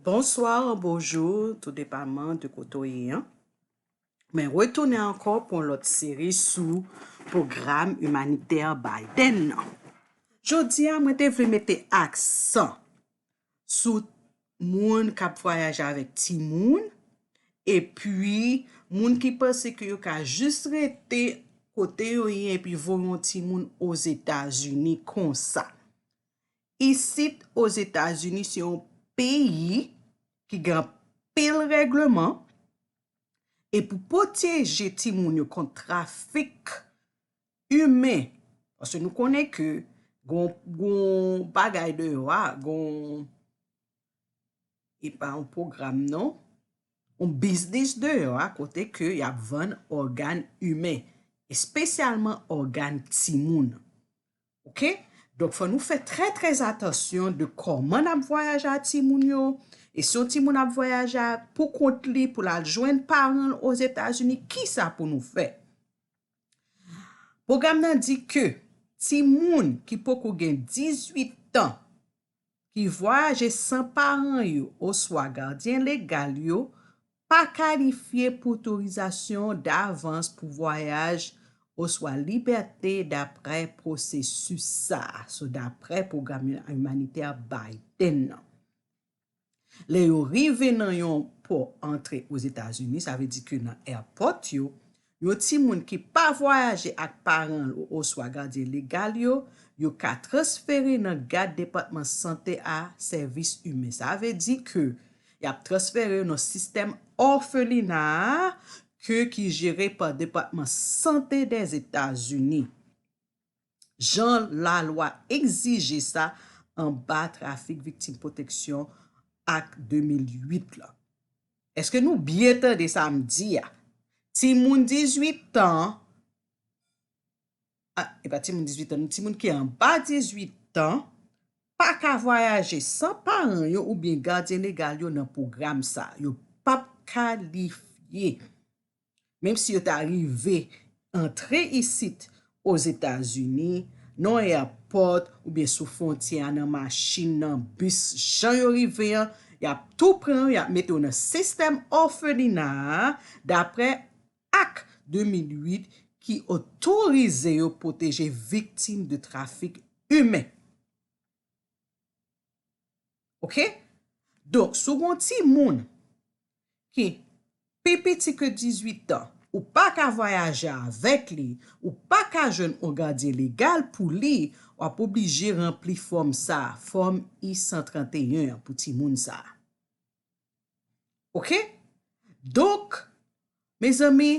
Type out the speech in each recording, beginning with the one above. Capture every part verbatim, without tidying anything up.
Bonsoir, bonjou, tou depaman de kote w ye an. Mwen retounen ankò pou yon lòt seri sou pwogram imanitè Biden nan. Jodi a, mwen te vle mete aksan sou moun k ap vwayaje avèk timoun, epi moun ki panse ke yo ka jis rete kote yo ye epi voye yon timoun Ozetazini konsa. Isit Ozetazini se yon peyi ki gen anpil règleman, e pou pwoteje timoun yo kont trafik imen, paske nou konnen ke gon, gon bagay deyò a, gon, e pa yon pwogram non, yon biznis deyò a kote ke y ap vann ògàn imen, espesyalman ògàn timoun. Oke? Donk, fò nou fè trè, trè atansyon de kòman n ap vwayaje a timoun yo. E si yon timoun ap vwayaje a pou kont li, pou l al jwenn paran l Ozetazini, kisa pou nou fè? Pwogram nan di ke timoun ki poko gen dizuit tan, ki vwayaje san paran yo oswa gadyen legal yo, pa kalifye pou otorizasyon davans pou vwayaj oswa libète dapre pwosesis sa a, so dapre pwogram imanitè Biden nan. Lè yo rive nan yon pò antre Ozetazini, sa vle di ke nan èpòt yo, yon timoun ki pa vwayaje ak paran l oswa gadyen legal yo, yo ka transfere nan gad Depatman Sante a Sèvis Imen. Sa vle di ke y ap transfere yo nan sistèm òfelina a ke ki jere pa Depatman Sante Dèzetazini, jan lalwa egzije sa anba Trafik Viktim Pwoteksyon Ak de mil uit la. Èske nou byen tande sa m di a? Timoun dizuit tan, a, e pa timoun dizuit tan, non, timoun ki anba dizuit tan pa ka vwayaje san paran yo oubyen gadyen legal yo nan pwogram sa a. Yo p ap kalifye. Menm si yo ta rive antre isit Ozetazini, nan yon èpòt oubyen sou fwontyè a, nan machin, nan bis, jan yo rive an, y ap tou pran yo, y ap mete yo nan sistèm òfelina a, dapre Ak de mil uit ki otorize yo pwoteje viktim de trafik imen. Oke? Donk, si w gen yon timoun ki pi piti ke dizuit tan, ou pa ka vwayaje avèk li, ou pa ka jwenn yon gadyen legal pou li, w ap oblije ranpli fòm sa a, fòm I san tranteyen an pou timoun sa a. Oke? Donk, mezanmi,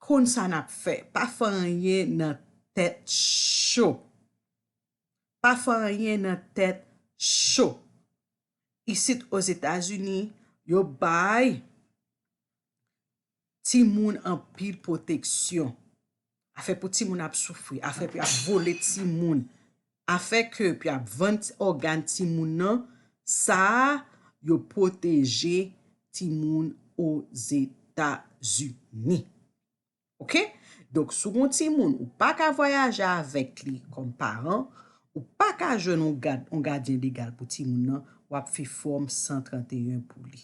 konn sa n ap fè. Pa fè anyen nan tèt cho. Pa fè anyen nan tèt cho. Isit Ozetazini, yo bay timoun anpil pwoteksyon. Afè pou timoun ap soufri, afè pou y ap vole timoun, afè ke pou y ap vann ti, ògàn timoun nan, sa a, yo pwoteje timoun Ozetazini. Oke? Donk, si w gen yon timoun, ou pa ka vwayaje avèk li kòm paran, ou pa ka jwenn yon gad, yon gadyen legal pou timoun nan, w ap fè fòm san tranteyen pou li.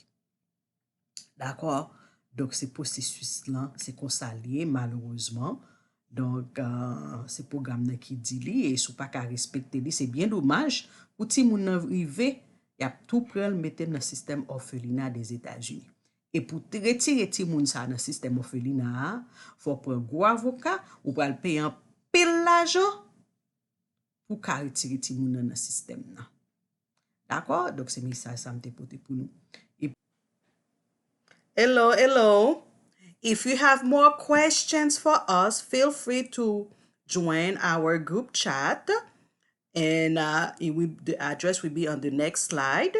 Dakò? Donk, se pwosesis lan, se konsa l ye, malerezman. Donk, euh, se pwogram nan ki di li, e si w pa ka respekte li, se byen domaj pou timoun nan rive, y ap tou pran l, mete l nan sistèm òfelina Dèzetazini. E pou t-, retire timoun sa a nan sistèm òfelina a, fò w pran gwo avoka, ou pral peye anpil lajan pou w ka retire timoun nan nan sistèm nan. Dakò? Donk, se mesaj sa m te pote pou nou. E Hello, hello. If you have more questions for us, feel free to join our group chat, and, uh, it will, the address will be on the next slide.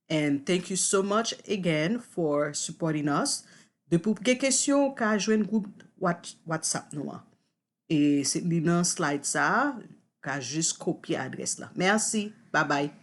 And thank you so much again for supporting us. Depi w gen kesyon, ou ka jwenn gwoup What-, WhatsApp nou an. E se, li nan slide sa a, ou ka jis kopye adrès la. Mèsi. Bye bye.